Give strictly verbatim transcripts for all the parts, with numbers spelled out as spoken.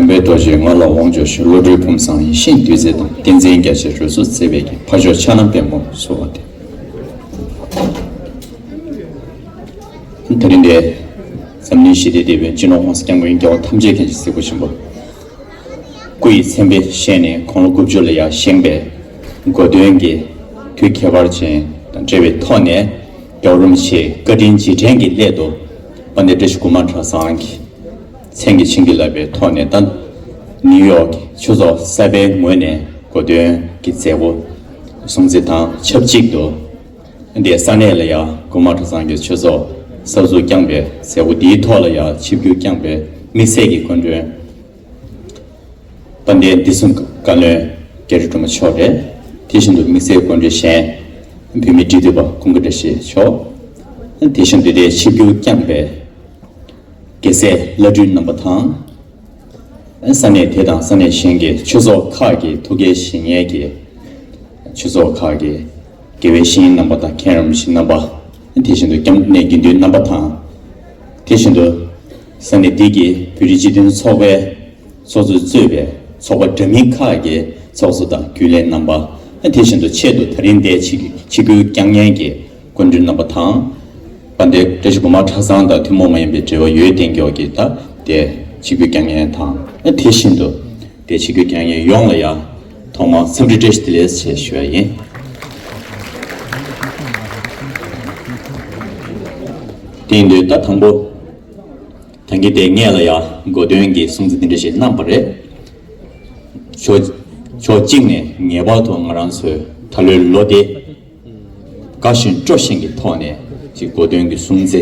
པའི་རྡོ་རྗེ་ངག་ལ་དབང་འབྱོར་ཞིང་། བློ་གྲོས་ཕུན་སུམ་ཡེ་ཤེས་བདུད་རྩི་དང་། བསྟན་འཛིན་རྒྱ་ཆེར་རོལ་མཚོ་མཛེས་པའི་རྒྱན། ཕ་ཕྱོགས་ཕྱག་ན་པདྨོ་གསོལ་བ་འདེབས། དེ་རིང་འདིར་འཛམ་གླིང་ཞི་བདེའི་དེད་དཔོན་སྤྱི་ནོར་༸གོང་ས་༸སྐྱབས་མགོན་རྒྱལ་བ་ཐམས་ཅད་མཁྱེན་ཅིང་གཟིགས་པ་ཆེན་པོ་སྐུ་ཡི་མཚན་དཔེ་བཞེས་ནས་དགུང་ལོ་དགུ་བཅུ་ལ་ཡར་བཞེངས་པའི་གོ་སྟོན་གྱི་དུས་ཁྱད་པར་ཅན་དང་འབྲེལ་བའི་ཐོག་ནས། རྒྱལ་བ་རིན་པོ་ཆེའི་བཀའ་དྲིན་རྗེས་དྲན་གྱི་སླད་དུ། དཔལ་ལྡན་བཀྲ་ཤིས་སྒོ་མང་གྲྭ་ཚང་གི་མཚན་གྱིས་བྱིན་གྱིས་བརླབས་པའི་ཐོག་ནས། ད་ནིའུ་ཡོག་གི་ཆོས་ཚོགས་གསར་པའི་ངོས་ནས་གོ་སྟོན་གྱི་མཛད་སྒོ་སྲུང་བརྩི་དང་ཆབས་ཅིག་ཏུ། འདིར་ས་གནས་ལ་ཡང་སྒོ་མང་གྲྭ་ཚང་གི་ཆོས་ཚོགས་གསར་འཛུགས་བསྐྱངས་པའི་མཛད་སྒོ་འདིའི་ཐོག་ལ་ཡང་ཆིབས་བསྒྱུར་བསྐྱངས་པའི་དམིགས་བསལ་གྱི་སྐུ་མགྲོན། དཔལ་ལྡན་བདེ་སྲུང་བཀའ་བློན་རྒྱ་རི་སྒྲོལ་མ་མཆོག་རེད། དེ་བཞིན་དུ་དམིགས་བསལ་སྐུ་མགྲོན་གཞན། བོད་མིའི་འབྲེལ་མཐུད་པ་ཀུན་དགའ་བཀྲ་ཤིས་མཆོག་དེ་བཞིན་དུ་འདིར་ཆིབས་བསྒྱུར་བསྐྱངས་པའི་རྒྱལ་སྲས་བླ་སྤྲུལ་རྣམ་པ་དང་། ས་གནས་དེ་དང་ས་གནས་གཞན་གྱི་ཆོས་ཚོགས་ཁག་གི་ཐུགས་འགན་བཞེས་མཁན་གྱི་ཆོས་ཚོགས་ཁག་གི་དགེ་བའི་བཤེས་གཉེན་རྣམ་པ་དང་། མཁན་རིན་པོ་ཆེ་རྣམ་པ། དེ་བཞིན་དུ་སྐྱབས་གནས་དགེ་འདུན་རྣམ་པ་དང་། དེ་བཞིན་དུ་ས་གནས་འདི་གི་བོད་རིགས་སྤྱི་མཐུན་ཚོགས་པའི་ཚོགས་གཙོས་གཙོས་པའི་ཚོགས་པ་འདྲ་མིན་ཁག་གི་ཚོགས་གཙོ་དང་རྒྱུན་ལས་རྣམ་པ། དེ་བཞིན་དུ་ཆེད་དུ་ད་རིང་འདིར་ཆིབས་ཆིབས་བསྒྱུར་བསྐྱངས་མཁན་གྱི་སྐུ་མགྲོན་རྣམ་པ་དང་། དཔལ་ལྡན་བཀྲ་ཤིས་སྒོ་མང་གྲྭ་ཚང་དང་ཐུན་མོང་མ་ཡིན་པའི་འབྲེལ་བ་ཡོད་བསྡད་མཁན་གྱི་ད་དེར་ཆིབས་བསྒྱུར་བསྐྱངས་མཁན་དང་། དེ་བཞིན་དུ་དེར་ཆིབས་བསྒྱུར་བསྐྱངས་མཁན་ཡོངས་ལ་ཡང་ཐོག་མར་འཚམས་འདྲི་བཀྲ་ཤིས་བདེ་ལེགས་ཞེས་ཞུ་བ་ཡིན། དེ་ཡིན་དུས་ད་དང་པོ། ད་གིན་དེ་སྔོན་ལ་ཡང་གོ་སྟོན་གྱི་སྲུང་བརྩི་འདི་འདྲ་ཞིག་གནང་བ་རེད། ཕྱོགས་ཕྱོགས་གཅིག་ནས་ངེས་པར་དུ་ང་རང་ཚོའི་ད་ལོའི་ལོ་འདི་དགའ་ཞིང་སྤྲོ་ཞིང་གི་ཐོག་ནས་ཅིག་གོ་སྟོན་གྱི་སྲུང་བརྩི་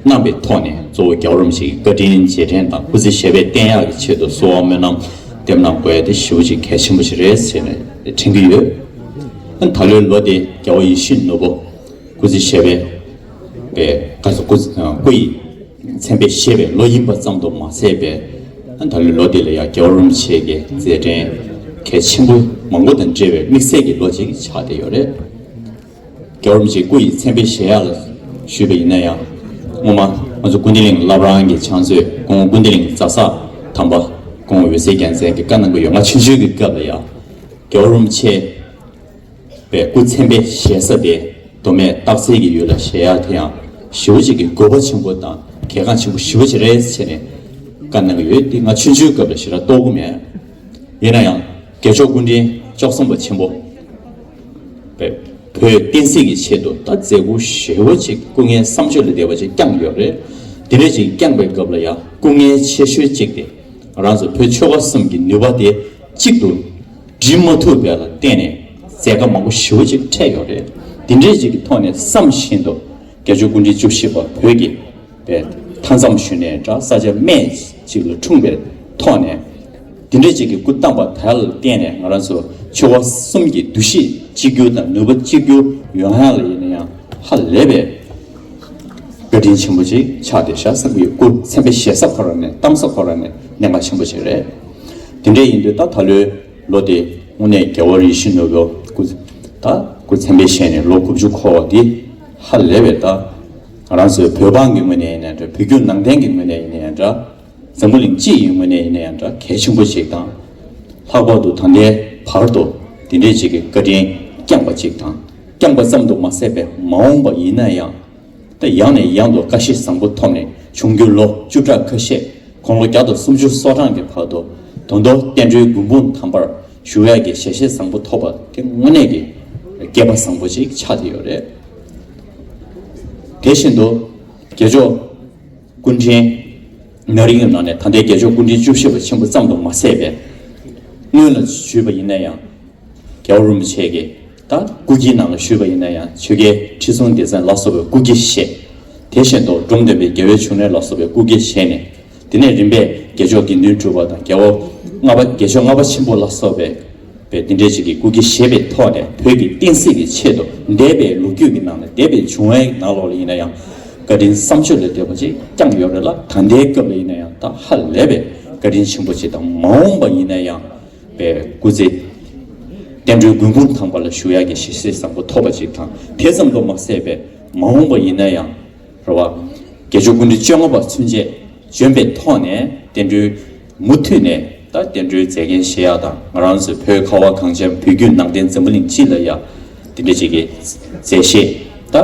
གནང་བའི་ཐོག་ནས། གཙོ་བོ་རྒྱལ་བ་རིན་པོ་ཆེ་གི་བཀའ་དྲིན་རྗེས་དྲན་དང་སྐུ་ཚེ་ཞབས་པད་བརྟན་ཡག་གི་ཆེད་དུ་གསོལ་བ་སྨོན་ལམ་འདེབས་གནང་དགོས་ཡ་དེ་ཞེ་པོ་ཅིག་གལ་ཆེན་པོ་ཞིག་རེད་ཟེར་ནས་དྲན་གྱི་ཡོད། ད་ལོའི་ལོ་འདི་རྒྱལ་བ་ཡིད་བཞིན་ནོར་བུ་སྐུ་ཚེ་ཞབས་པད་པའི་སྐུ་སྐུ་ཡི་མཚན་དཔེ་བཞེས་པའི་ལོ་ཡིན་པ་ཙམ་དུ་མ་ཟད་པའི། ད་ལོའི་ལོ་འདི་ལ་ཡང་རྒྱལ་བ་རིན་པོ་ཆེ་གི་མཛད་འཕྲིན་གལ་ཆེན་པོ་མང་པོ་དང་འབྲེལ་བའི་དམིགས་བསལ་གྱི་ལོ་ཅིག་ཆགས་བསྡད་ཡོད་རེད། རྒྱལ་བ་རིན་པོ་ཆེ་སྐུ་ཡི་མཚན་དཔེ་བཞེས་ཡག་ལ་ཞུས་པ་ཡིན་ན་ཡང་། སྔོན་མ་ང་ཚོ་ཀུན་བདེ་གླིང་བླ་བྲང་གི་ཕྱག་མཛོད་སྐུ་ངོ་ཀུན་བདེ་གླིང་རྫ་ས་དམ་པ་སྐུ་ངོ་འོད་ཟེར་རྒྱལ་མཚན་གྱིས་བཀའ་གནང་གི་ཡོད། ང་ཆུང་ཆུང་གི་སྐབས་ལ་ཡང་རྒྱལ་བ་རིན་པོ་ཆེ་པའི་སྐུ་མཚན་དཔེ་བཞེས་ས་དེ་མདོ་སྨད་སྟག་འཚེར་གྱི་ཡུལ་ལ་བཞེས་ཡག་དེ་ཡང་ཞེ་པོ་ཅིག་གི་དགོས་པ་ཆེན་པོ་དང་གལ་འགངས་ཆེན་པོ་ཞེ་པོ་ཅིག་རེད་ཟེར་ནས་བཀའ་གནང་གི་ཡོད། དེ་ང་ཆུང་ཆུང་སྐབས་ལ་ཞེ་དྲག་རྟོགས་ཀྱི་མེད། ཡིན་ན་ཡང་རྒྱལ་མཆོག་སྐུ་ཕྲེང་བཅུ་གསུམ་པ་ཆེན་པོ་པའི་བོད་བསྟན་སྲིད་ཀྱི་ཆེད་དུ་ད་མཛད་ཁུར་ཞེ་པོ་ཅིག་སྐུ་ངལ་བསམ་བརྗོད་ལས་འདས་པ་ཅིག་བསྐྱངས་ཡོད་རེད། དེ་འདྲ་ཅིག་བསྐྱངས་པའི་སྐབས་ལ་ཡང་སྐུ་ངལ་ཆེ་ཤོས་གཅིག་དེ་ང་རང་ཚོ་བོད་ཆོལ་ཁ་གསུམ་གྱི་ནུས་པ་དེ་གཅིག་ཏུ་སྒྲིལ་མ་ཐུབ་པ་ལ་བརྟེན་ནས་མཛད་དཀའ་མང་པོ་ཞེ་པོ་ཅིག་འཕྲད་ཡོད་རེད། དེ་འདྲའི་ཅིག་གི་ཐོག་ནས་བསམ་བཞིན་དུ་རྒྱལ་མཆོག་སྐུ་ཕྲེང་བཅུ་བཞི་པ་བོད་ཀྱི་པའི་མཐའ་མཚམས་ཞུ་ནས་འདྲ་ས་ཆ་སྨད་ཅིག་ལ་འཁྲུངས་པའི་ཐོག་ནས། དེ་འདྲའི་ཅིག་གི་སྐུ་བལྟམས་པ་དེ་ལ་བརྟེན་ནས་ང་རང་ཚོ་ཆོལ་ཁ་གསུམ་གྱི་འདུ་ཤེས་གཅིག་གྱུར་དང་ནུས་པ་གཅིག་གྱུར་ཡོང་ཡག་ལ་ཡིན་ན་ཡང་ཧ་ལས་པའི་བཀའ་དྲིན་ཆེན་པོ་ཅིག་ཆགས་བསྡད་ཤག་བསམ་གྱི་ཡོད། སྐུ་མཚན་དཔེ་བཞེས་ས་ཁོ་རང་ནས་བལྟམས་ས་ཁོ་རང་ནས་གནད་འགག་ཆེན་པོ་ཅིག་རེད། དེ་འདྲ་ཡིན་དུས་ད་ད་ལོའི་ལོ་དེ་དངོས་གནས་རྒྱལ་བ་ཡིད་བཞིན་ནོར་བུ་སྐུ་ད་སྐུ་མཚན་དཔེ་བཞེས་ནས་ལོ་དགུ་བཅུ་འཁོར་བ་འདི་ཧ་ལས་པའི་ད་ང་རང་ཚོའི་བོད་འབངས་ཀྱི་ངོས་ནས་ཡིན་ན་འདྲ། བོད་བརྒྱུད་ནང་བསྟན་གྱི་ངོས་ནས་ཡིན་ན་ཡང་འདྲ། འཛམ་བུ་གླིང་སྤྱི་ཡི་ངོས་ནས་ཡིན་ན་ཡང་འདྲ། གལ་ཆེན་པོ་ཞིག་དང་། ལྷག་པར་དུ་ད་ལྟའི་བར་དུ་འདི་འདྲའི་ཅིག་གི་བཀའ་དྲིན་བསྐྱངས་པ་ཅིག་དང་། བསྐྱངས་པ་ཙམ་དུ་མ་ཟད་པའི་མ་འོངས་པ་ཡིན་ན་ཡང་། ད་ཡང་ནས་ཡང་དུ་བཀྲ་ཤིས་བཟང་པོ་ཐོབ་ནས་འབྱུང་འགྱུར་ལོ་བཅུ་ཕྲག་ཁ་ཤས། དགུང་ལོ་བརྒྱ་དང་སུམ་ཅུ་སོ་གྲངས་ཀྱི་བར་དུ་དོན་དུ་བསྟན་འགྲོའི་མགོན་དཔུང་དམ་པར་བཞུགས་ཡག་གི་ཞལ་བཞེས་བཟང་པོ་ཐོབ་པ་དེ་དངོས་གནས་ཀྱི་སྐལ་པ་བཟང་པོ་ཅིག་ཆགས་བསྡད་ཡོད་རེད། དེ་བཞིན་དུ་རྒྱལ་མཆོག་སྐུ་ཕྲེང་ན་རིམ་གྱི་ནང་ནས་ད་ལྟའི་རྒྱལ་མཆོག་སྐུ་ཕྲེང་བཅུ་བཞི་པ་ཆེན་པོ་ཙམ་དུ་མ་ཟད་པའི་སྔོན་ལ་ཞུས་པ་ཡིན་ན་ཡང་། རྒྱལ་བ་རིན་པོ་ཆེ་གིས་ད་སྐུ་སྐྱེའི་ནང་ལ་ཞུས་པ་ཡིན་ན་ཡང་ཆོས་རྒྱལ་ཁྲི་སྲོང་ལྡེ་བཙན་ལ་སོགས་པའི་སྐུ་སྐྱེ་བཞེས། དེ་བཞིན་དུ་འབྲོམ་སྟོན་པའི་རྒྱལ་བའི་འབྱུང་གནས་ལ་སོགས་པའི་སྐུ་སྐྱེ་བཞེས་ནས། དེ་ནས་རིམ་པས་རྒྱལ་མཆོག་དགེ་འདུན་གྲུབ་པ་དང་རྒྱལ་བ་ལྔ་པ་རྒྱལ་མཆོག་ལྔ་པ་ཆེན་པོ་ལ་སོགས་པའི་པའི་དེ་འདྲའི་ཅིག་གི་སྐུ་སྐྱེ་བཞེས་པའི་ཐོག་ནས་བོད་ཀྱི་བསྟན་སྲིད་ཀྱི་ཆེད་དུ་འདས་པའི་ལོ་རྒྱུས་ཀྱི་ནང་ལ་འདས་པའི་བྱུང་བའི་ནང་ལོགས་ལ་ཡིན་ན་ཡང་བཀའ་དྲིན་བསམ་བརྗོད་ལས་འདས་པ་ཅིག་བསྐྱངས་ཡོད་རེད་ལ། ད་ལྟའི་སྐབས་ལ་ཡིན་ན་ཡང་ད་ཧ་ལས་པའི་བཀའ་དྲིན་ཆེན་པོ་ཅིག་དང་། མ་འོངས་པ་ཡིན་ན་ཡང་པའི་སྐུ་ཚེ་བསྟན་འགྲོའི་མགོན་དཔུང་དམ་པ་ལ་བཞུགས་ཡག་གི་ཞལ་བཞེས་བཟང་པོ་ཐོབ་པ་ཅིག་དང་། དེ་ཙམ་དུ་མ་ཟད་པའི་མ་འོངས་པ་ཡིན་ན་ཡང་རེད་བ། རྒྱལ་མཆོག་སྐུ་ཕྲེང་བཅོ་ལྔ་པ་ཚུན་ཆད་བྱོན་པའི་ཐོག་ནས་བསྟན་འགྲོའི་མུ་མཐུད་ནས་ ད་བསྟན་འགྲོའི་མཛད་འགན་བཞེས་ཡག་དང་ང་རང་ཚོའི་བོད་ཁ་བ་གངས་ཅན་བོད་བརྒྱུད་ནང་བསྟན་འཛམ་བུ་གླིང་སྤྱི་ལ་ཡ་དེ་འདྲ་ཅིག་གི་མཛད་བཞེས་ད་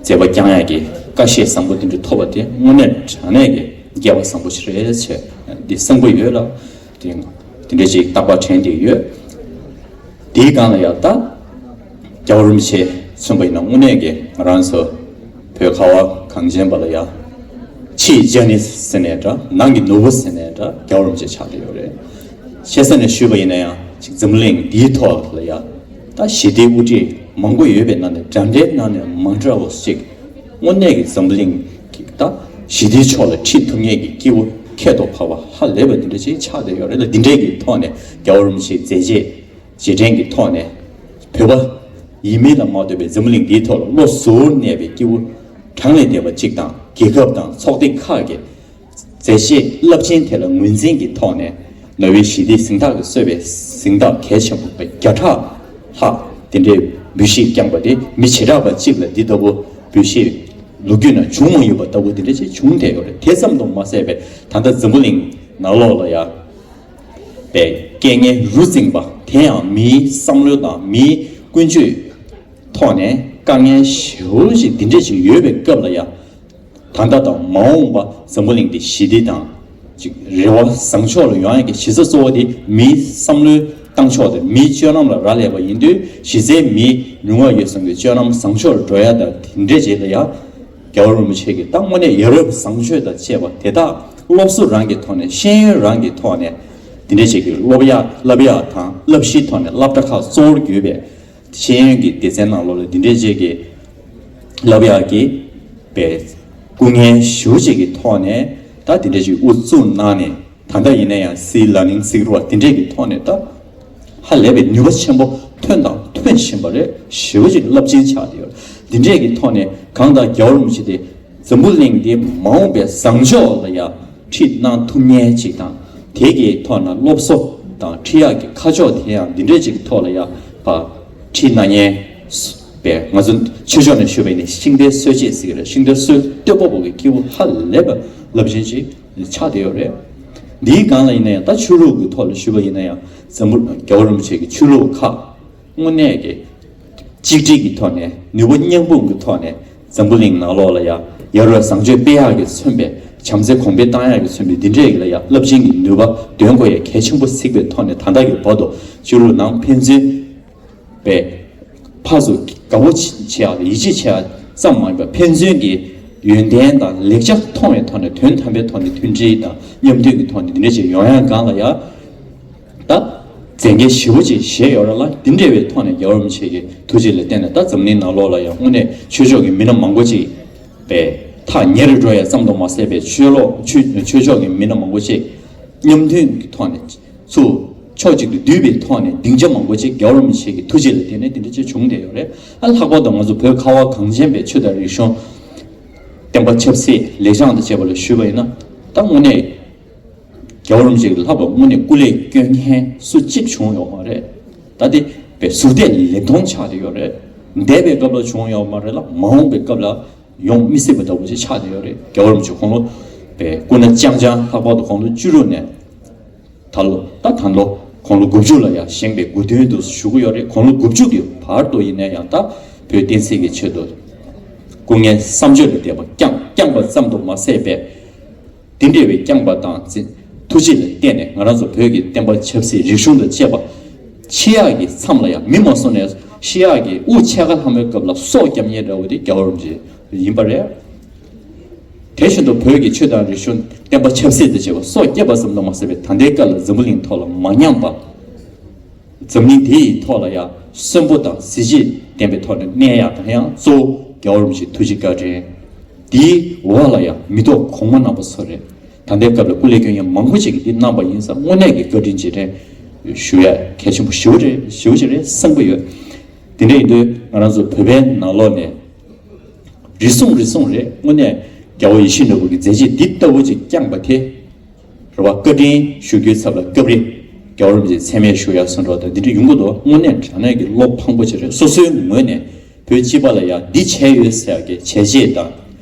མཛད་པ་བསྐྱང་ཡག་གི་ཀ་ཤས་བཟང་པོ་དེ་འདྲ་ཐོབ་པ་དེ་དངོས་གནས་དྲང་གནས་ཀྱི་སྐལ་བ་བཟང་པོ་ཞིག་རེད་ཅེས་འདི་གསུང་གི་ཡོད་ལ། དེ་དེ་འདྲ་ཅིག་རྟག་པར་དྲན་བསྡད་ཡོད། དེའི་སྒང་ལ་ཡང་ད་རྒྱལ་བ་རིན་པོ་ཆེ་མཚོན་པ་ཡིན་ན་དངོས་གནས་ཀྱི་ང་རང་ཚོ་བོད་ཁ་བ་གངས་ཅན་པ་ལ་ཡང་ཕྱིའི་ལྗང་ནི་ཟེར་ནའི་འདྲ། ནང་གི་ནོར་བུ་ཟེར་ནའི་འདྲ། རྒྱལ་བ་རིན་པོ་ཆེ་ཆགས་བསྡད་ཡོད་རེད། ཆེ་ས་ནས་ཞུས་པ་ཡིན་ན་ཡང་ཅིག་འཛམ་གླིང་འདིའི་ཐོག་ལ་ཡང་ད་ཞི་བདེའི་དབུ་ཁྲིད་མང་པོ་ཡོད་པའི་ནང་ནས་འདྲ་འདྲའི་ནང་ནས་མ་འདྲ་བ་ཞིག་དངོས་གནས་ཀྱི་འཛམ་གླིང་གི་ད་ཞི་བདེའི་ཕྱོགས་ལ་ཁྲིད་ཐུབ་མཁན་གྱི་སྐྱེས་བུ་ཁྱད་དུ་འཕགས་པ་ཧ་ལས་པ་འདི་འདྲ་ཅིག་ཆགས་བསྡད་ཡོད་རེད་ལ། འདི་འདྲའི་གི་ཐོག་ནས་རྒྱལ་བ་རིན་པོ་ཆེའི་མཛད་རྗེས་རྗེས་དྲན་གྱི་ཐོག་ནས་བོད་པ་ཡིན་མིན་ལ་མ་ལྟོས་པའི་འཛམ་གླིང་འདིའི་ཐོག་ལ་བློ་གཟུར་གནས་པའི་སྐྱེས་བུ་གྲངས་ལས་འདས་པ་གཅིག་དང་རྒྱལ་ཁབ་དང་ཚོགས་སྡེ་ཁག་གི་མཛད་རྗེས་རླབས་ཆེན་དེ་ལ་ངོས་འཛིན་གྱི་ཐོག་ནས་ནོ་བྷེལ་ཞི་བདེའི་གཟེངས་རྟགས་ཀྱིས་གཙོས་པའི་གཟེངས་རྟགས་གལ་ཆེན་པོ་བརྒྱ་ཕྲག་ལྷག་དེ་འདྲའི་འབུལ་བཞེས་བསྐྱངས་པ་དེ་མི་བྱེ་བྲག་པ་གཅིག་ལ་འདི་ལྟ་བུ་འབུལ་བཞེས་ལོ་རྒྱུས་ནང་བྱུང་མ་ཡོད་པ་ལྟ་བུ་དེ་འདྲ་ཅིག་བྱུང་བསྡད་ཡོད་རེད། དེ་ཙམ་དུ་མ་ཟད་པའི་ད་ལྟ་འཛམ་བུ་གླིང་ནང་ལོགས་ལ་ཡང་པའི་རྐྱེན་ངན་རུ་འཛིངས་པ་དེ་ཡང་མིའི་བསམ་བློ་དང་མིའི་ཀུན་སྤྱོད་ཐོག་ནས་དཀའ་ངལ་ཞེ་པོ་ཅིག་འདི་འདྲས་ཅིག་ཡོད་པའི་སྐབས་ལ་ཡང་ད་ལྟ་དང་མ་འོངས་པ་འཛམ་བུ་གླིང་འདི་ཞི་བདེ་དང་ཅིག་རེ་བ་བཟང་ཕྱོགས་ལ་ཡོང་ཡག་གི་གཞི་རྩ་གཙོ་བོ་དེ་མིའི་བསམ་བློའི་བཏང་ཕྱོགས་དང་མིའི་སྤྱོད་ལམ་ལ་རག་ལས་པ་ཡིན་དུས་གཞི་རྩའི་མིའི་ལུས་ངག་ཡིད་གསུམ་གྱི་སྤྱོད་ལམ་བཟང་ཕྱོགས་ལ་འགྲོ་ཡག་དང་དེ་འདྲས་ཅིག་ལ་ཡང་རྒྱལ་བ་རིན་པོ་ཆེ་གིས་ད་དངོས་གནས་ཡ་རབས་བཟང་སྤྱོད་དང་བཅས་པ་དེ་དག་སློབ་གསོ་རང་གི་ཐོག་ནས་ཤེས་ཡོན་རང་གི་ཐོག་ནས་དེ་འདྲ་ཅིག་གི་སློབ་ཡག་བསླབ་ཡག་དང་བསླབ་གཞིའི་ཐོག་ནས་སློབ་གྲྭ་ཁག་གཙོ་བོར་གྱུར་པའི་ཤེས་ཡོན་གྱི་སྡེ་ཚན་ནང་ལོགས་ལ་དེ་འདྲ་ཅིག་གི་བསླབ་ཡག་གི་པའི་སྐུ་ངལ་ཞེ་པོ་ཅིག་གི་ཐོག་ནས་ད་དེ་འདྲ་ཅིག་དབུ་བཙུགས་གནང་ནས་ད་ལྟ་ཡིན་ན་ཡང་སི་ལར་ནིང་སི་རུ་བ་དེ་འདྲས་ཀྱི་ཐོག་ནས་ད་ཧ་ལས་པའི་ནུས་པ་ཆེན་པོ་ཐོན་དང་ཐོན་བཞིན་པ་རེད། ཞེ་པོ་ཅིག་རླབས་ཆེན་ཆགས་བསྡད་ཡོད། འདི་འདྲས་ཀྱི་ཐོག་ནས་གང་ལྟར་རྒྱལ་བ་རིན་པོ་ཆེ་དེ་འཛམ་བུ་གླིང་འདིའི་མ་འོངས་པའི་བཟང་ཕྱོགས་ལ་ཡང་ཁྲིད་གནང་ཐུབ་མཁན་ཅིག་དང་དེ་གི་ཐོག་ན་སློབ་གསོ་དང་ཁྲིད་ཡག་གི་ཁ་ཕྱོགས་དེ་ཡང་འདི་འདྲས་ཅིག་གི་ཐོག་ལ་ཡང་ཕར་ཁྲིད་གནང་མཁན་པས་ང་ཚོ་ཆོས་ཕྱོགས་ནས་ཞུས་པ་ཡིན་ན་ཤིང་རྟའི་སྲོལ་འབྱེད་ཟེར་གི་རེད། ཤིང་རྟའི་སྲོལ་གཏོད་པ་པོ་གི་སྐྱེས་བུ་ཧ་ལས་པ་རླབས་ཆེན་ཅིག་ཆགས་བསྡད་ཡོད་རེད། འདིའི་སྒང་ལ་ཡིན་ན་ཡང་ད་ཆོས་ལུགས་ཀྱི་ཐོག་ལ་ཞུས་པ་ཡིན་ན་ཡང་འཛམ་བུ་རྒྱལ་བ་རིན་པོ་ཆེ་གི་ཆོས་ལུགས་ཁག་དངོས་གནས་ཀྱི་གཅིག་སྒྲིལ་གྱི་ཐོག་ནས་ནུས་པ་མཉམ་སྤུངས་ཀྱི་ཐོག་ནས་འཛམ་བུ་གླིང་ནང་ལོགས་ལ་ཡང་ཡ་རབས་བཟང་སྤྱོད་སྤེལ་ཡག་གི་མཚོན་པའི་བྱམས་བརྩེ་གོང་འཕེལ་བཏང་ཡག་གི་མཚོན་པའི་འདི་འདྲས་ཀྱི་ལ་ཡང་རླབས་ཆེན་གྱི་ནུས་པ་འདོན་དགོས་ཡ་གལ་ཆེན་པོ་གཟིགས་པའི་ཐོག་ནས་ད་ལྟ་གི་བར་དུ་ཆོས་ལུགས་ནང་ཕན་ཚུན་པའི་ཕར་ཚུར་དགའ་བོ་བྱེད་ཡག་དང་ཡིད་ཆེས་བྱེད་ཡག་ཙམ་མ་ཡིན་པར་ཕན་ཚུན་གྱི་ཡོན་ཏན་དང་ལེགས་ཆ་མཐོང་བའི་ཐོག་ནས་དོན་དམ་པའི་ཐོག་ནས་མཐུན་སྒྲིལ་དང་མཉམ་མཐུན་གྱི་ཐོག་ནས་འདི་འདྲ་ཞིག་ཡོང་ཡག་སྒང་ལ་ཡང་ད་མཛད་འགན་ཞེ་པོ་ཅིག་བཞེས་ཡོད་རེད་ལ། འདི་འདྲ་བའི་ཐོག་ནས་རྒྱལ་བ་རིན་པོ་ཆེ་གི་ཐུགས་རྗེ་ལ་བརྟེན་ནས་ད་འཛམ་གླིང་ནང་ལོགས་ལ་ཡང་དངོས་གནས་ཆོས་ཕྱོགས་ཀྱི་མི་སྣ་མང་པོ་ཅིག་པའི་ཐག་ཉེ་རུ་འགྲོ་ཡ་ཙམ་དུ་མ་ཟད་པའི་ཆོས་ལོག་ཆོས་ཆོས་ཕྱོགས་ཀྱི་མི་སྣ་མང་པོ་ཅིག་མཉམ་མཐུན་གྱི་ཐོག་ནས་ཚུར་ཕྱོགས་གཅིག་ཏུ་བསྡུས་པའི་ཐོག་ནས་སྡིངས་ཆ་མང་པོ་ཅིག་རྒྱལ་བ་རིན་པོ་ཆེ་གི་ཐུགས་རྗེ་ལ་བརྟེན་ནས་དེ་འདྲ་ཅིག་བྱུང་བསྡད་ཡོད་རེད། ཨ་ལྷག་པར་དུ་ང་ཚོ་བོད་ཁ་བ་གངས་ཅན་པའི་ཆོས་དང་རིག་གཞུང་བསྟན་པ་ཆབ་སྲིད་ལེགས་བྱང་དང་བཅས་པ་ལ་ཞུས་པ་ཡིན་ན་ད་དངོས་གནས་རྒྱལ་བ་རིན་པོ་ཆེ་གི་ལྷག་པར་དངོས་གནས་སྐུ་ལས་བསྐྱོན་མཁན་སུ་གཅིག་བྱུང་ཡོད་མ་རེད། ད་དེ་པའི་ཟུར་བལྟས་ལེབ་མཐོང་ཆགས་བསྡད་ཡོད་རེད། འདས་པའི་སྐབས་ལ་བྱུང་ཡོད་མ་རེད་ལ་མ་འོངས་པའི་སྐབས་ལ་ཡོང་མི་སྲིད་པ་ལྟ་བུ་ཅིག་ཆགས་བསྡད་ཡོད་རེད། རྒྱལ་བ་རིན་པོ་ཆེ་དགུང་ལོ་པའི་སྐུ་ན་རྐྱང་རྐྱང་ལྷག་པར་དུ་དགུང་ལོ་བཅུ་དྲུག་ནས་ད་ལོ་ད་ད་ལོ་དགུང་ལོ་དགུ་བཅུ་ལ་ཡང་བཞེངས་པའི་དགུང་སྟོན་དུ་ཞུ་གི་ཡོད་རེད། དགུང་ལོ་དགུ་བཅུ་གི་བར་དུ་ཡིན་ན་ཡང་ད་བོད་བསྟན་སྲིད་ཀྱི་ཆེད་དུ་སྐུ་ངལ་བསམ་བརྗོད་ལ་འདས་པ་བསྐྱངས་བསྐྱངས་པ་ཙམ་དུ་མ་ཟད་པའི་དེ་འདྲ་བའི་བསྐྱངས་པ་དང་ཐུགས་རྗེ་ལ་བརྟེན་ནས་ང་རང་ཚོ་བོད་ཀྱི་བསྟན་པ་ཆབ་སྲིད་རིག་གཞུང་དང་བཅས་པ་འཆི་ཡག་གི་མཚམས་ལ་ཡང་མི་མ་སོང་ནས་ཤི་ཡག་གི་དབུགས་ཕྱེད་ཀ་ལྷག་མོའི་སྐབས་ལ་སྲོག་སྐྱབས་མཁན་འདྲ་བོ་དེ་རྒྱལ་བ་རིན་པོ་ཆེ་ཡིན་པ་རེད། དེ་བཞིན་དུ་བོད་ཀྱི་ཆོས་དང་རིག་གཞུང་བསྟན་པ་ཆབ་སྲིད་དང་བཅས་པ་སྲོག་བསྐྱབས་པ་ཙམ་དུ་མ་ཟད་པའི་ད་ལྟའི་སྐབས་ལ་འཛམ་བུ་གླིང་ཐོག་ལ་མ་ཉམས་པ། འཛམ་གླིང་འདི་ཡི་ཐོག་ལ་ཡང་གསོན་པོ་དང་གཟི་བརྗིད་ལྡན་པའི་ཐོག་ནས་གནས་ཡག་དང་ཡང་གཙོ་བོ་རྒྱལ་བ་རིན་པོ་ཆེའི་ཐུགས་རྗེ་བཀའ་དྲིན། འདིའི་འོག་ལ་ཡང་མི་ཐོག་གོང་མ་རྣམ་པ་ཚོ་རེད། ད་ལྟའི་སྐབས་ལ་སྐུ་ལས་བསྐྱོན་མཁན་མང་པོ་ཅིག་གིས་འདི་གནང་པ་ཡིན་ཙང་དངོས་གནས་ཀྱི་བཀའ་དྲིན་རྗེས་དྲན་ཞུ་ཡ་གལ་ཆེན་པོ་ཞེ་པོ་རེད། ཞེ་པོ་ཅིག་རེད་བསམ་གྱི་ཡོད། དེ་འདྲ་ཡིན་དུས་ང་རང་ཚོ་བོད་པའི་ནང་ལོགས་ནས་རེ་ཟུང་རེ་ཟུང་རེད། དངོས་གནས་རྒྱལ་བ་ཡིད་བཞིན་ནོར་བུ་གི་མཛད་རྗེས་འདི་ལྟ་བུ་ཅིག་བསྐྱངས་པ་དེ་རེད་བ། བཀའ་དྲིན་ཞུ་རྒྱུའི་ཚབ་ལ་སྐབས་རེ་རྒྱལ་བ་རིན་པོ་ཆེ་མཚན་སྨད་ཞུ་ཡ་སོགས་འགྲོ་དང་འདི་འདྲ་ཡོང་གི་འདུག་དངོས་གནས་དྲང་གནས་ཀྱི་བློ་ཕངས་པོ་ཅིག་རེད། སོ་སོའི་ངོས་ནས་བོད་སྤྱི་པ་ལ་ཡང་འདི་བྱས་ཡོད་ཟེར་ཡ་གི་བྱས་རྗེས་དང་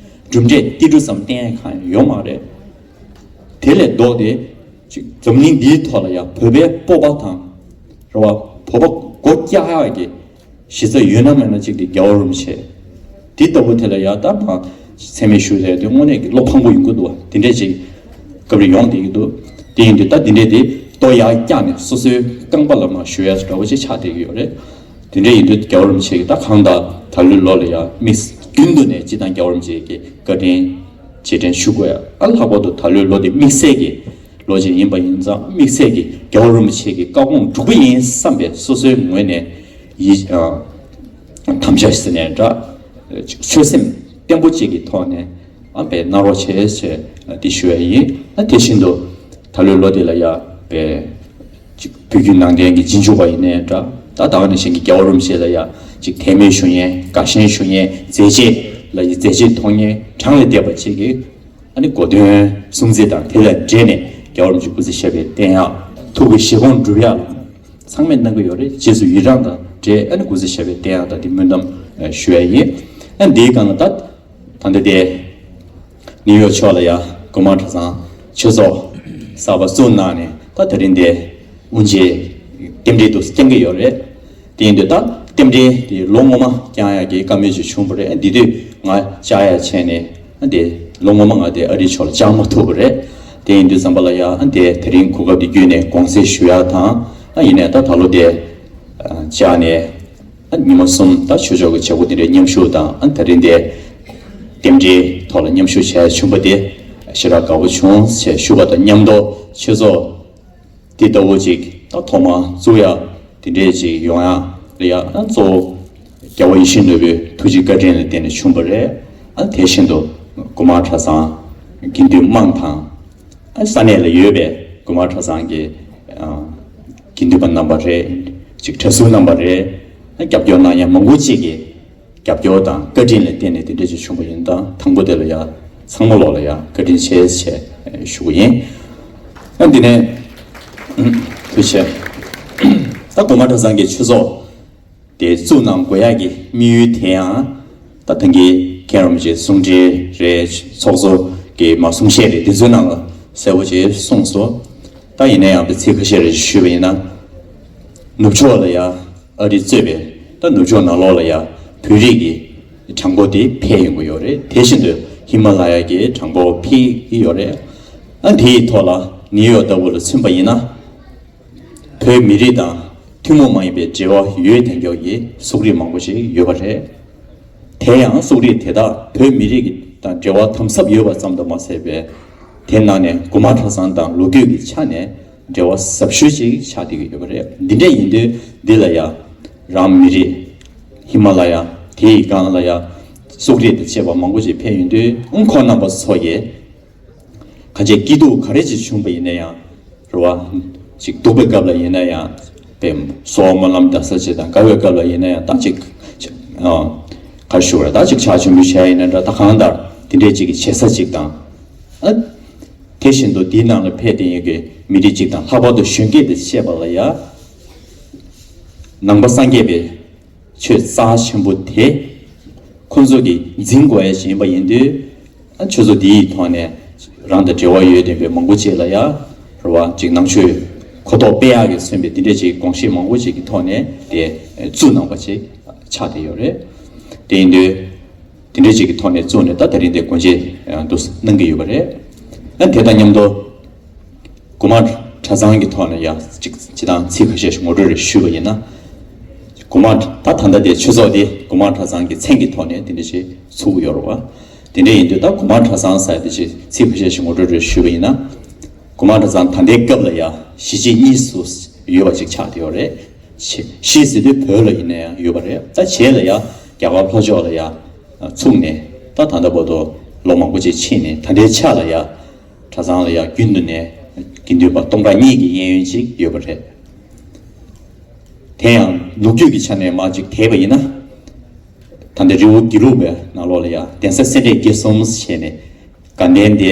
གྲུབ་འབྲས་ཏིལ་འབྲུ་ཙམ་བསྟན་ཡ་གང་ཡང་ཡོད་མ་རེད། དེ་ལས་ལྡོག་སྟེ་ ཅིག་འཛམ་གླིང་འདིའི་ཐོག་ལ་ཡང་བོད་པའི་སྤོབས་པ་དང་། རེད་བ། བོད་པ་སྒོ་བཀྱག་ཡག་གི་གཞི་རྩ་ཡོད་ན་མེད་ན་གཅིག་དེ་རྒྱལ་བ་རིན་པོ་ཆེ། དེ་ལྟ་བུ་དེ་ལ་ཡ་ད་མ་མཚན་སྨད་ཞུ་ཡས་དེ་དངོས་གནས་ཀྱི་བློ་ཕངས་པོ་ཡོང་གི་འདུག་བ། དེ་འདྲས་ཅིག་སྐབས་རེ་ཡོང་བསྡད་ཀྱི་འདུག་དེ་ཡིན་དུས་ད་དེ་འདྲས་དེ་ལྟོ་ཡག་བཀྱག་ནས་སོ་སོའི་རྐང་པ་ལ་མ་ཞུ་ཡས་འདྲ་བོ་ཅིག་ཆགས་བསྡད་ཀྱི་ཡོད་རེད། དེ་འདྲས་ཡིན་དུས་རྒྱལ་བ་རིན་པོ་ཆེ་གིས་ད་གང་ལྟར་ད་ལོའི་ལོ་ལ་ཡ་དམིགས་རྒྱུན་དུ་ནས་སྤྱི་བཏང་རྒྱལ་བ་རིན་པོ་ཆེ་གི་བཀའ་དྲིན་རྗེས་དྲན་ཞུ་དགོས་ཡ། ཨ་ལྷག་པར་དུ་ད་ལོའི་ལོ་དེ་དམིགས་བསལ་གྱི་ལོ་གཅིག་ཡིན་པ་ཡིན་ཙང་། དམིགས་བསལ་གྱི་རྒྱལ་བ་རིན་པོ་ཆེ་གི་བཀའ་དགོངས་སྒྲུབ་ཀྱི་ཡིན་བསམ་པའི་སོ་སོའི་ངོས་ནས་ཡིད་ཨ་དམ་བཅའ་ཟེར་ནའི་འདྲ། ཆོད་སེམས་བརྟན་པོ་གཅིག་གི་ཐོག་ནས་ཨ་བས་གནང་རོགས་བྱེད་ཞེས་འདི་ཞུ་ཡ་ཡིན། ཨ་དེ་བཞིན་དུ་ད་ལོའི་ལོ་དེ་ལ་ཡ་བས་ཅིག་བོད་བརྒྱུད་ནང་བསྟན་གྱི་རྗེས་འཇུག་པ་ཡིན་ནའི་འདྲ། ད་ད་ག་ནང་བཞིན་གྱི་རྒྱལ་བ་རིན་པོ་ཆེ་ལ་ཡ་ཅིག་དད་མོས་ཞུ་མཁན། དགའ་ཞེན་ཞུ་མཁན། མཛད་རྗེས་ལ་ཡ་མཛད་རྗེས་མཐོང་མཁན་གྲངས་ལས་འདས་པ་ཅིག་གིས་ཨ་ནི་གོ་སྟོན་སྲུང་བརྩི་དང་དེ་ལ་འབྲེལ་ནས་རྒྱལ་བ་རིན་པོ་ཆེ་སྐུ་ཚེ་ཞབས་པད་བརྟན་ཡག། ཐུགས་ཀྱི་བཞེད་དགོངས་འགྲུབ་ཡག་ཚང་མས་གནང་གི་ཡོད་རེད། རྗེས་སུ་ཡི་རང་དང་འབྲེལ་ཨ་ནི་སྐུ་ཚེ་ཞབས་པད་བརྟན་ཡག་དང་དེ་སྨོན་ལམ་ཞུ་ཡ་ཡིན། ཨ་འདིའི་སྒང་ལ་ད་ད་ལྟ་དེ་ནིའུ་ཡོག་ཕྱོགས་ལ་ཡ་དགོན་མང་གྲྭ་ཚང་ཆོས་ཚོགས་གསར་པ་བཙུགས་གནང་ནས་ད་དེ་རིང་དེ་དབུ་འབྱེད་རྟེན་འབྲེལ་དུ་བསྐྱང་གི་ཡོད་རེད། དེ་ཡིན་དུས་ད་རྟེན་འབྲེལ་དེ་ལོ་སྔོན་མ་བསྐྱང་ཡག་གི་བཀའ་མོལ་ཅིག་བྱུང་བ་རེད། འདི་དུས་ང་བཅར་ཡག་བྱས་ནས་དེ་ལོ་སྔོན་མ་ང་དེ་ཨ་རི་ཕྱོགས་ལ་བཅར་མ་ཐུབ་པ་རེད། དེ་ཡིན་དུས་ཙམ་པ་ལ་ཡ་དེ་དེ་རིང་གོ་སྐབས་དེ་བརྒྱུད་ནས་དགོངས་སེལ་ཞུ་ཡག་དང་། ཡིན་ནའི་ད་ད་ལོ་དེ་བཅར་ནས། ཉི་མ་གསུམ་ད་ཆོས་ཕྱོགས་ཀྱི་བྱེད་སྒོ་དེ་འདྲའི་མཉམ་ཞུགས་དང་། ཨ་ད་རིང་དེ་རྟེན་འབྲེལ་ཐོག་ལ་མཉམ་ཞུགས་བྱས་བྱུང་བ་དེ་ཞེ་དྲག་དགའ་པོ་བྱུང་ཞེས་ཞུ་བ་དང་མཉམ་དུ། ཆོས་ཚོགས་དེ་ལྟ་བུ་ཅིག་ད་ཐོག་མ་བཙུགས་ཡ་དེ་འདྲས་ཅིག་ཡོང་ཡ་ལ་ཡ་ཨ་གཙོ་བོ་རྒྱལ་བ་ཡིད་བཞིན་ནོར་བུའི་ཐུགས་རྗེ་བཀའ་དྲིན་ལ་བརྟེན་ནས་བྱུང་བ་རེད། ཨ་དེ་བཞིན་དུ་དགོན་མང་གྲྭ་ཚང་དགེ་འདུན་དམངས་དང་། ས་གནས་ལ་ཡོད་པའི་དགོན་མང་གྲྭ་ཚང་གི་ཨ་དགེ་འདུན་པ་རྣམ་པ་རེད། ཅིག་གྲྭ་ཟུར་རྣམ་པ་རེད། རྒྱབ་སྐྱོར་གནང་ཡ་མང་པོ་ཅིག་གིས་རྒྱབ་སྐྱོར་དང་བཀའ་དྲིན་ལ་བརྟེན་ནས་དེ་འདྲ་ཅིག་བྱུང་བ་ཡིན་ཙང་། དང་པོ་དེ་ལ་ཡ་ཚང་མ་ལོག་ལ་ཡ་བཀའ་དྲིན་ཆེ་ཞེས་ཞུ་གི་ཡིན། ཨ་འདི་ནས་ཐུགས་རྗེ་ཆེ། ད་དགོན་མང་གྲྭ་ཚང་གི་ཆོས་ཚོགས་དེ་བཙུགས་གནང་དགོས་ཡག་གི་དམིགས་ཡུལ་དེ་ཡང་ད་ཐེངས་ཀྱི་མཁན་རིན་པོ་ཆེའི་གསུང་འཕྲིན་རེད། ཚོགས་གཙོ་གི་མ་གསུང་བཤད་རེད། དེ་ཚོའི་ནང་ལ་གསལ་པོ་ཅིག་གསུངས་སོང་། ད་ཡིན་ན་ཡང་དེ་ཚིག་ཁ་ཤས་རེ་ཞུས་པ་ཡིན་ན། ནུབ་ཕྱོགས་ལ་ཡ་ཨ་རི་གཙོས་པའི་ད་ནུབ་ཕྱོགས་ནང་ལོགས་ལ་ཡ་བོད་རིགས་ཀྱི་གྲངས་འབོར་དེ་འཕེལ་ཡོང་གི་ཡོད་རེད། དེ་བཞིན་དུ་ཧི་མ་ལ་ཡ་གི་གྲངས་འབོར་འཕེལ་གྱི་ཡོད་རེད། ཨ་དེའི་ཐོག་ལ་ནིའུ་ཡོག་ལྟ་བུ་ལ་མཚོན་པ་ཡིན་ན། བོད་མི་རིགས་དང་ཐུན་མོང་མ་ཡིན་པའི་འབྲེལ་བ་ཡོད་དོ་ཅོག་གི་སོག་རིགས་མང་པོ་ཞིག་ཡོད་པ་རེད། དེ་ཡང་སོག་རིགས་དེ་དག་བོད་མི་རིགས་དང་འབྲེལ་བ་དམ་ཟབ་ཡོད་པ་ཙམ་དུ་མ་ཟད་པའི། དེ་ནང་ནས་དགོན་མང་གྲྭ་ཚང་དང་ལོ་རྒྱུས་ཀྱི་ཆ་ནས་འབྲེལ་བ་ཟབ་ཤོས་ཤིག་ཆགས་བསྡད་ཀྱི་ཡོད་པ་རེད། འདི་འདྲ་ཡིན་དུས་འདི་ལ་ཡ་རང་མི་རིགས་ཧི་མ་ལ་ཡ་དེའི་སྒང་ལ་ཡ་སོག་རིགས་དང་བཅས་པ་མང་པོ་ཞིག་འཕེལ་ཡོང་དུས། ཨང་ཁོང་རྣམ་པ་ཚོ་ཡིས་གང་ཅི་སྐྱིད་སྡུག་ག་རེ་ཅིག་བྱུང་བ་ཡིན་ན་ཡང་། རེད་བ། ཅིག་སྡུག་པའི་སྐབས་ལ་ཡིན་ན་ཡང་། པའི་གསོལ་བ་སྨོན་ལམ་གདབ་ས་ཅིག་དང་། དགའ་བའི་སྐབས་ལ་ཡིན་ན་ཡང་ད་ཅིག་ཨ་ག་རེ་ཞུ་དགོས་རེད། ད་ཅིག་ཕྱག་མཆོད་འབུལ་བྱས་ཡིན་ན་འདྲ། ད་གང་ལྟར་དེ་འདྲས་ཅིག་གི་བྱེད་ས་ཅིག་དང་། ཨ་དེ་བཞིན་དུ་དེའི་ནང་ལ་ཕེབས་བསྡད་ཡོད་ཀྱི་མི་རིགས་ཅིག་དང་། ལྷག་པར་དུ་གཞོན་སྐྱེས་དང་བཅས་པ་ལ་ཡ་ནང་པ་སངས་རྒྱས་པའི་ཆོས་རྩ་ཆེན་པོ་དེ་ཁོང་ཚོ་གིས་འཛིན་དགོས་ཡ་ཞིག་ཡིན་པ་ཡིན་དུས། ཨ་ཆོས་ཚོགས་འདིའི་ཐོག་ནས་རང་དང་འབྲེལ་བ་ཡོད་བསྡད་པའི་མང་པོ་ཅིག་ལ་ཡ། རེད་བ། ཅིག་ནང་ཆོས་གོ་རྟོགས་སྤེལ་ཡག་གིས་མཚོན་པའི་འདི་འདྲ་ཅིག་དགོངས་བཞེད་མང་པོ་ཅིག་གི་ཐོག་ནས་དེ་བཙུགས་གནང་པ་ཅིག་ཆགས་བསྡད་ཡོད་རེད། དེ་ཡིན་དུས་དེ་འདྲ་ཅིག་གི་ཐོག་ནས་བཙུགས་ནས་ད་དེ་རིང་དེ་སྒོ་འབྱེད་འདུག་གནང་གི་ཡོད་པ་རེད། ཨ་དེ་དང་མཉམ་དུ། དགོན་མང་གྲྭ་ཚང་གི་ཐོག་ནས་ཡང་ཅིག་སྤྱི་བཏང་ཚིག་ཁ་ཤས་ཤིག་ངོ་སྤྲོད་རེ་ཞུས་པ་ཡིན་ན། དགོན་མང་ད་ད་ལྟ་དེ་ཆོས་ཚོགས་དེ་དགོན་མང་གྲྭ་ཚང་གི་མཚན་གྱི་ཐོག་ནས་དེ་འདྲ་ཞིག་ཚུགས་ཡོད་རེད་བ། དེ་འདྲ་ཡིན་དུས་ད་དགོན་མང་གྲྭ་ཚང་ཟེར་དེ་ཅིག་ཚིག་ཁ་ཤས་ཤིག་ངོ་སྤྲོད་རེ་ཞུས་པ་ཡིན་ན། དགོན་མང་གྲྭ་ཚང་ད་ལྟའི་སྐབས་ལ་ཡང་གཞིས་བྱེས་གཉིས་སུ་ཡོད་པ་ཅིག་ཆགས་བསྡད་ཡོད་རེད། གཞིས་ཟེར་དུས་བོད་ལ་ཡིན་ན་ཡང་ཡོད་པ་རེད། ད་བྱེས་ལ་ཡང་རྒྱ་གར་ལྷོ་ཕྱོགས་ལ་ཡང་ཚུགས་ནས་ད་ད་ལྟ་བར་དུ་ལོ་མང་པོ་ཅིག་ཕྱིན་ནས། ད་ལྟའི་ཆ་ལ་ཡང་གྲྭ་ཚང་ལ་ཡང་རྒྱུན་དུ་ནས་དགེ་འདུན་པ་སྟོང་ཕྲག་གཉིས་ཀྱི་གཡས་གཡོན་ཅིག་ཡོད་པ་རེད། དེ་ཡང་ལོ་རྒྱུས་ཀྱི་ཆ་ནས་མར་ཅིག་དེད་པ་ཡིན་ན། ད་ལྟ་རི་བོ་དགེ་ལུགས་པའི་ནང་ལོགས་ལ་ཡང་གདན་ས་སེ་འབྲས་དགེ་གསུམ་ཞེས་ནས། དགའ་ལྡན་དེ་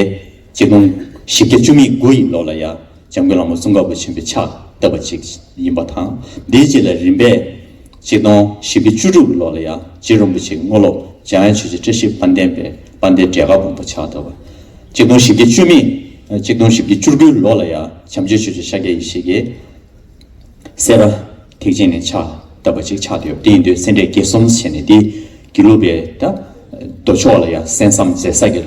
ཆིག་སྟོང་བཞི་བརྒྱ་བཅུ་མེད་དགུ་ཡི་ལོ་ལ་ཡང་འཇམ་མགོན་བླ་མ་ཙོང་ཁ་པ་ཆེན་པོས་ཕྱག་བཏབ་པ་ཅིག་ཡིན་པ་དང་། འདིའི་རྗེས་ལ་རིམ་པས་ཆིག་སྟོང་བཞི་བརྒྱ་བཅུ་དྲུག་གི་ལོ་ལ་ཡང་རྗེ་རིན་པོ་ཆེའི་དངོས་སློབ་འཇམ་དབྱངས་ཆོས་རྗེ་བཀྲ་ཤིས་དཔལ་ལྡན་པས་དཔལ་ལྡན་འབྲས་དཀར་དཔོན་པོ་ཕྱག་བཏབ་པ། ཆིག་སྟོང་བཞི་བརྒྱ་བཅུ་མེད་ གཅིག་སྟོང་བཞི་བརྒྱ་བཅུ་དགུའི་ལོ་ལ་ཡང་བྱམས་ཆོས་ཆོས་རྗེ་ཤཱཀྱ་ཡེ་ཤེས་ཀྱིས་སེ་ར་ཐེག་ཆེན་ནས་ཕྱག་བཏབ་པ་ཅིག་ཆགས་བསྡད་ཡོད། དེ་ཡིན་དུས་སེ་འབྲས་དགེ་གསུམ་ཟེར་ནས་དེ་དགེ་ལུགས་པའི་ད་མདོ་ཕྱོགས་ལ་ཡང་གསན་བསམ་མཛད་ས་གི་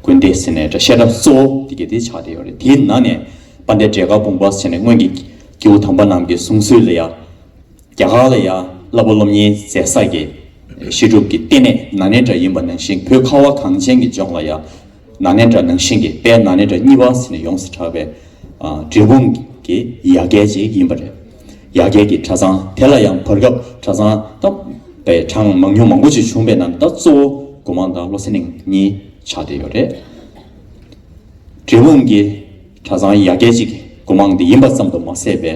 དགོན་སྡེ་ཟེར་ནས་ད་བཤད་གྲྭ་གཙོ་བོ་དེ་ག་དེ་ཆགས་བསྡད་ཡོད་རེད། དེའི་ནང་ནས་དཔལ་ལྡན་འབྲས་དཀར་བུམ་པ་ཟེར་ནས་སྔོན་གྱི་སྐྱེས་བུ་དམ་པ་རྣམས་ཀྱི་གསུང་སྲོལ་ལ་ཡང་རྒྱ་གར་ལ་ཡང་བསླབ་པ་སློབ་གཉེར་མཛད་ས་གི་བཤད་སྒྲུབ་ཀྱི་ལྟེ་གནས་ནཱ་ལེནྡྲ་ཡིན་པ་ནང་བཞིན་བོད་ཁ་བ་གངས་ཅན་གྱི་ལྗོངས་ལ་ཡང་ནཱ་ལེནྡྲ་ནང་བཞིན་གྱི་དཔལ་ནཱ་ལེནྡྲ་གཉིས་པ་ཟེར་ནས་ཡོངས་སུ་གྲགས་པའི་ཨ་འབྲས་སྤུངས་ཀྱི་ཡ་གྱལ་ཅིག་ཡིན་པ་རེད། ཡ་གྱལ་གྱི་གྲྭ་ཚང་དེ་ལ་ཡང་བར་སྐབས་གྲྭ་ཚང་ད་པའི་གྲངས་མང་ཉུང་མང་པོ་ཅིག་བྱུང་བའི་ནང་ནས་ད་གཙོ་བོ་སྒོ་མང་དང་བློ་གསལ་གླིང་གཉིས་ཆགས་བསྡད་ཡོད་རེད། འབྲས་སྤུངས་ཀྱི་གྲྭ་ཚང་ཡ་གྱལ་གཅིག་སྒོ་མང་དེ་ཡིན་པ་ཙམ་དུ་མ་ཟད་པའི་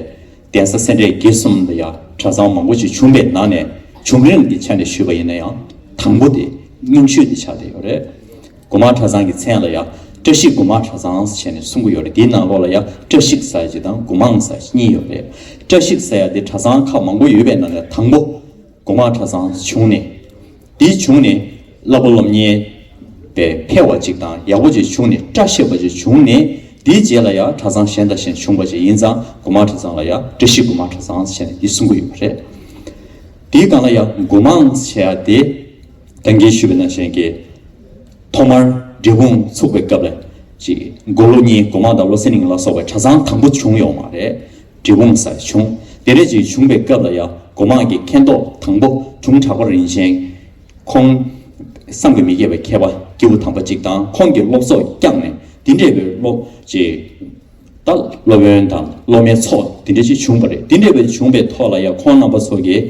གདན་ས་སེ་འབྲས་དགེ་གསུམ་ལ་ཡང་གྲྭ་ཚང་མང་པོ་ཞིག་བྱུང་བའི་ནང་ནས་བྱུང་རིམ་གྱི་ཆ་ནས་ཞུས་པ་ཡིན་ན་ཡང་དང་པོ་དེ་རྙིང་ཤོས་དེ་ཆགས་བསྡད་ཡོད་རེད། སྒོ་མང་གྲྭ་ཚང་གི་མཚན་ལ་ཡང་བཀྲ་ཤིས་སྒོ་མང་གྲྭ་ཚང་ཟེར་ནས་གསུང་གི་ཡོད་རེད། དེའི་ནང་ལོགས་ལ་ཡང་བཀྲ་ཤིས་ཟེར་ཡ་ཅིག་དང་སྒོ་མང་ཟེར་ཡ་གཉིས་ཡོད་རེད། བཀྲ་ཤིས་ཟེར་ཡ་དེ་གྲྭ་ཚང་ཁག་མང་པོ་ཡོད་པའི་ནང་ནས་དང་པོ་སྒོ་མང་གྲྭ་ཚང་བྱུང་ནས། དེའི་བྱུང་ནས་བསླབ་པ་སློབ་གཉེར་པའི་ཕལ་བ་ཅིག་དང་ཡག་པོ་ཅིག་བྱུང་ནས་བཀྲ་ཤིས་པ་ཅིག་བྱུང་ནས། དེའི་རྗེས་ལ་ཡང་གྲྭ་ཚང་གཞན་དང་གཞན་བྱུང་བ་ཅིག་ཡིན་ཙང་སྒོ་མང་གྲྭ་ཚང་ལ་ཡང་བཀྲ་ཤིས་སྒོ་མང་གྲྭ་ཚང་ཟེར་ནས་འདི་གསུང་གི་ཡོད་པ་རེད། དེའི་སྒང་ལ་ཡང་སྒོ་མང་ཟེར་ཡ་དེ་ད་གིན་ཞུས་པ་ནང་བཞིན་གྱི་ཐོག་མར་འབྲས་སྤུངས་ཚུགས་པའི་སྐབས་ལ་ཅིག་མགོ་ལོག་གཉིས་སྒོ་མང་དང་བློ་གསལ་གླིང་ལ་སོགས་པའི་གྲྭ་ཚང་དང་པོ་བྱུང་ཡོད་མ་རེད། འབྲས་སྤུངས་ས་བྱུང་། དེ་འདྲ་ཅིག་བྱུང་བའི་སྐབས་ལ་ཡང་སྒོ་མང་གི་མཁན་ཐོག་དང་པོ་དྲུང་གྲགས་པ་རིན་ཆེན་ཁོང་བསམ་གྱིས་མི་ཁྱབ་པའི་མཁས་པ་སྐྱེས་བུ་དམ་པ་ཅིག་དང་ཁོང་གིས་སློབ་གསོ་བསྐྱངས་ནས་དེ་འདྲ་བའི་སློབ་ཅིག་ད་སློབ་དཔོན་དང་སློབ་མའི་ཚོགས་དེ་འདྲ་ཅིག་བྱུང་བ་རེད། དེ་འདྲ་བའི་བྱུང་བའི་ཐོག་ལ་ཡང་ཁོང་རྣམ་པ་ཚོ་གིས་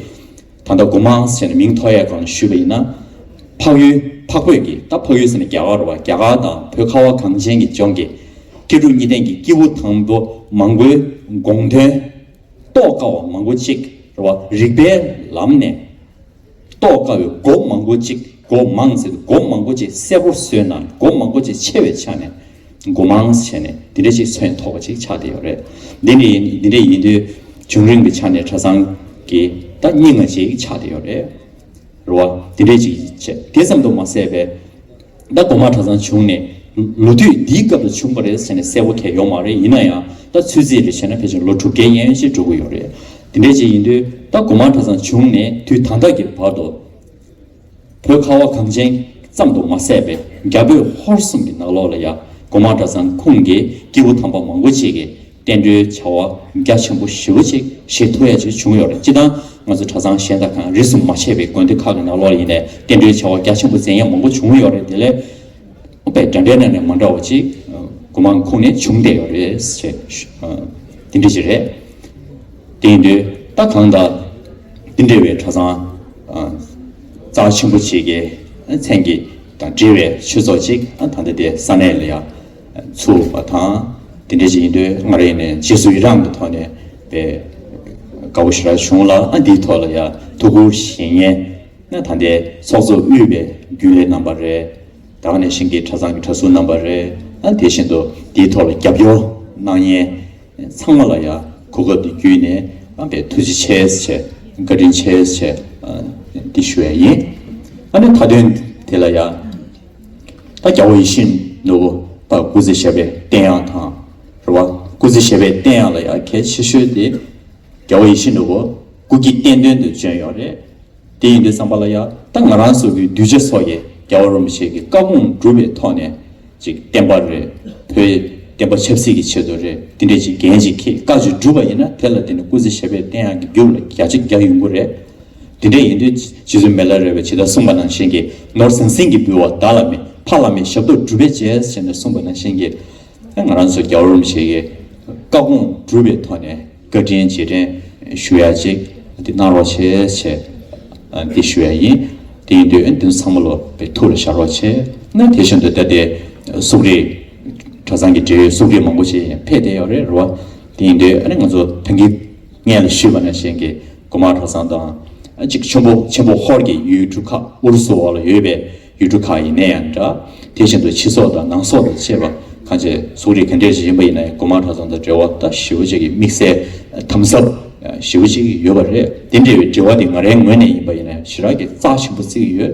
ད་ལྟ་སྒོ་མང་ཟེར་ནས་མིང་ཐོགས་ཡས་སྒང་ལ་ཞུས་པ་ཡིན་ན། འཕགས་ཡུལ་འཕགས་བོད་ཀྱི་ད་འཕགས་ཡུལ་ཟེར་ནས་རྒྱ་གར་རེད་བ། རྒྱ་གར་དང་བོད་ཁ་བ་གངས་ཅན་གྱི་ལྗོངས་ཀྱི་མཁས་གྲུབ་གཉིས་ལྡན་གྱི་སྐྱེས་བུ་དམ་པ་མང་པོའི་དགོངས་དོན་རྟོགས་དཀའ་བ་མང་པོ་ཅིག་རེད་བ། རིགས་པའི་ལམ་ནས་རྟོགས་དཀའ་བའི་སྒོ་མང་པོ་ཅིག་སྒོ་མང་ཟེར་སྒོ་མང་པོ་ཅིག་གསལ་པོ་བཟོས་ན་སྒོ་མང་པོ་ཅིག་ཕྱེ་བའི་ཆ་ནས་སྒོ་མང་ཟེར་ནས་འདི་འདྲ་ཅིག་མཚོན་ཐོགས་པ་ཅིག་ཆགས་བསྡད་ཡོད་རེད། འདི་འདྲ་ཡིན་འདི་འདྲ་ཡིན་དུས་བྱུང་རིམ་གྱི་ཆ་ནས་གྲྭ་ཚང་གི་ད་རྙིང་བ་ཅིག་ཆགས་བསྡད་ཡོད་རེད། རེད་བ། འདི་འདྲ་ཅིག་བྱས། དེ་ཙམ་དུ་མ་ཟད་པའི་ད་སྒོ་མང་གྲྭ་ཚང་བྱུང་ནས་ལོ་དུས་འདིའི་སྐབས་ལ་བྱུང་བ་རེད་ཟེར་ནས་གསལ་པོ་གང་ཡང་ཡོད་མ་རེད། ཡིན་ན་ཡང་ད་ཚོད་རྩིས་རེ་བྱས་ན་ཕལ་ཆེར་ལོ་དྲུག་བརྒྱའི་གཡས་གཡོན་ཅིག་འགྲོ་གི་ཡོད་རེད། དེ་འདྲ་ཅིག་ཡིན་དུས་ད་སྒོ་མང་གྲྭ་ཚང་བྱུང་ནས་དུས་ད་ལྟ་གི་བར་དུ་བོད་ཁ་བ་གངས་ཅན་ཙམ་དུ་མ་ཟད་པའི་རྒྱ་བོད་ཧོར་གསུམ་གྱི་ནང་ལོགས་ལ་ཡང་སྒོ་མང་གྲྭ་ཚང་ཁུངས་ཀྱི་སྐྱེས་བུ་དམ་པ་མང་པོ་ཅིག་གིས་བསྟན་འགྲོའི་བྱ་བ་རྒྱ་ཆེན་པོ་ཞེ་པོ་ཅིག་བྱེད་ཐུབ་ཡ་ཅིག་བྱུང་ཡོད་རེད། སྤྱིར་བཏང་ང་ཚོ་གྲྭ་ཚང་གཞན་དང་གང་རིས་སུ་མ་ཆད་པའི་དགོན་སྡེ་ཁག་གི་ནང་ལོགས་ཡིན་ནའི་བསྟན་འགྲོའི་བྱ་བ་རྒྱ་ཆེན་པོ་མཛད་མཁན་མང་པོ་བྱུང་ཡོད་རེད། དེ་ལས་དཔེ་འདྲ་འདྲའི་ནང་ནས་མ་འདྲ་བ་ཅིག་སྒོ་མང་ཁུངས་ནས་བྱུང་བསྡད་ཡོད་རེད་ཅེས་དེ་འདྲ་ཅིག་རེད། དེ་ཡིན་དུས་ད་གང་ལྟར་འདི་འདྲ་བའི་གྲྭ་ཚང་རྩ་ཆེན་པོ་ཅིག་གི་མཚན་གྱི་དང་འབྲེལ་བའི་ཆོས་ཚོགས་ཅིག་ད་ལྟ་དེ་ས་གནས་ལ་ཡང་ཚུགས་པ་དང་། དེ་འདྲ་ཅིག་ཡིན་དུས་ང་རང་ཡིན་ནའི་རྗེས་སུ་ཡི་རང་གི་ཐོག་ནས་དཔེ་དགའ་བོ་ཞེ་དྲག་བྱུང་ལ། ཨ་འདིའི་ཐོག་ལ་ཡང་ཐུགས་ཁུར་བཞེས་མཁན་ད་ལྟའི་ཚོགས་གཙོ་དབུས་པའི་རྒྱུན་ལས་རྣམ་པ་རེད། ད་ག་ནང་བཞིན་གྱི་གྲྭ་ཚང་གི་གྲྭ་ཟུར་རྣམ་པ་རེད། ཨ་དེ་བཞིན་དུ་དེའི་ཐོག་ལ་རྒྱབ་སྐྱོར་གནང་མཁན་ཚང་མ་ལ་ཡང་གོ་སྐབས་འདི་བརྒྱུད་ནས་ཨ་དཔེ་ཐུགས་རྗེ་ཆེ་ཟེར་བཀའ་དྲིན་ཆེ་ཟེར་འདི་ཞུ་ཡ་ཡིན། ཨ་ནི་མཐའ་དོན་དེ་ལ་ཡང་ད་རྒྱལ་བ་ཡིད་བཞིན་ནོར་བུ་ད་སྐུ་ཚེ་ཞབས་པད་བརྟན་ཡག་དང་རེད་བ། སྐུ་ཚེ་ཞབས་པད་བརྟན་ཡག་ལ་ཡང་གལ་ཆེ་ཤོས་དེ་རྒྱལ་བ་ཡིད་བཞིན་ནོར་བུ་སྐུ་སྐྱེ་བསྟན་དོན་དུ་བྱོན་ཡོད་རེད། དེ་ཡིན་དུས་ཙམ་པ་ལ་ཡང་ད་ང་རང་ཚོ་གི་གདུལ་བྱ་ཚོ་གིས་རྒྱལ་བ་རིན་པོ་ཆེ་གི་བཀའ་དགོངས་སྒྲུབ་པའི་ཐོག་ནས་ཅིག་བསྟན་པ་རེད། བོད་བསྟན་པ་ཆབ་སྲིད་ཀྱི་ཆེད་དུ་རེད། དེ་འདྲས་ཅིག་འགན་ཅིག་འཁྱེར་བཀའ་ཅིག་སྒྲུབ་པ་ཡིན་ན་དེ་ལ་བརྟེན་ནས་སྐུ་ཚེ་ཞབས་པད་བརྟན་ཡག་གི་རྒྱུ་ལ་རྒྱ་ཆེ་རྒྱ་ཡོང་གི་རེད། དེ་འདྲས་ཡིན་དུས་རྗེ་བཙུན་མི་ལ་རས་པས་ཇི་ལྟར་གསུངས་པ་ནང་བཞིན་གྱི་ནོར་ཟང་ཟིང་གིས་འབུལ་བ་བདག་ལ་མེད། ཕ་བླ་མའི་ཞབས་ཏོག་སྒྲུབ་པས་བྱས་ཟེར་ནས་གསུངས་པ་ནང་བཞིན་གྱི་ང་རང་ཚོ་རྒྱལ་བ་རིན་པོ་ཆེ་གི་བཀའ་དགོངས་སྒྲུབ་པའི་ཐོག་ནས་བཀའ་དྲིན་རྗེས་དྲན་ཞུ་ཡ་ཅིག་འདི་གནང་རོགས་བྱས་ཞེས་འདི་ཞུ་ཡ་ཡིན། དེ་ཡིན་དུས་འདི་ཚང་མ་ལོ་པའི་ཐུགས་ལ་བཞག་རོགས་བྱས། ན་དེ་བཞིན་དུ་ད་ལྟའི་སུག་རི་གྲྭ་ཚང་གི་འབྲེལ་ཡོད་སུག་རི་མང་པོ་ཞིག་ཕེབས་བསྡད་ཡོད་རེད་རེད་བ། དེ་ཡིན་དུས་ཨ་ནི་ང་ཚོ་ད་གིན་སྔོན་ལ་ཞུས་པ་ནང་བཞིན་གྱི་སྒོ་མང་གྲྭ་ཚང་དང་ཨ་གཅིག་ཆེན་པོ་ཆེན་པོ་ཧོར་གྱི་ཡུལ་གྲུ་ཁག་ཨུ་རུ་སུ་འོག་ལ་ཡོད་པའི་ཡུལ་གྲུ་ཁག་ཡིན་ན་ཡང་འདྲ། དེ་བཞིན་དུ་ཕྱི་སོག་དང་ནང་སོག་དང་བཅས་པ་གང་ཅི་སུག་རི་ག་འདྲས་ཞིག་ཡིན་པ་ཡིན་ན་ཡང་སྒོ་མང་གྲྭ་ཚང་དང་འབྲེལ་བ་ད་ཞེ་པོ་ཅིག་གི་དམིགས་བསལ་དམ་ཟབ་ཞེ་པོ་ཅིག་ཡོད་པ་རེད། དེ་འདྲ་བའི་འབྲེལ་བ་དེ་ང་རའི་ངོས་ནས་ཡིན་པ་ཡིན་ན་ཞེ་དྲག་གི་རྩ་ཆེན་པོ་བརྩི་གི་ཡོད།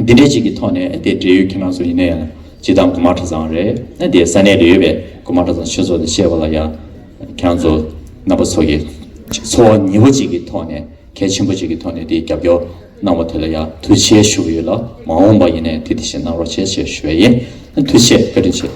འདི་འདྲས་ཅིག་གི་ཐོག་ནས་དེ་འབྲེལ་ཡོད་ཁྱེད་རང་ཚོ་ཡིན་ན་ཡང་ སྤྱི་བཏང་དགོན་པ་གྲྭ་ཚང་རེད། ཨ་དེ་ས་གནས་ལ་ཡོད་པའི་དགོན་པ་གྲྭ་ཚང་ཆོས་ཚོགས་དང་བཅས་པ་ལ་ཡང་ཁྱེད་རང་ཚོ་རྣམ་པ་ཚོ་གི་ཚོར་བ་ཉེ་བོ་ཅིག་གི་ཐོག་ནས། གལ་ཆེན་པོ་ཅིག་གི་ཐོག་ནས་དེའི་རྒྱབ་སྐྱོར་གནང་བ་དེ་ལ་ཡང་ཐུགས་རྗེ་ཆེ་ཞུ་གི་ཡོད་ལ། མ་འོངས་པ་ཡིན་ནའི་དེ་དེ་བཞིན་གནང་རོགས་བྱེད་ཞེས་ཞུ་བ་ཡིན། ཐུགས་རྗེ་ཆེ། བཀའ་དྲིན་ཆེ།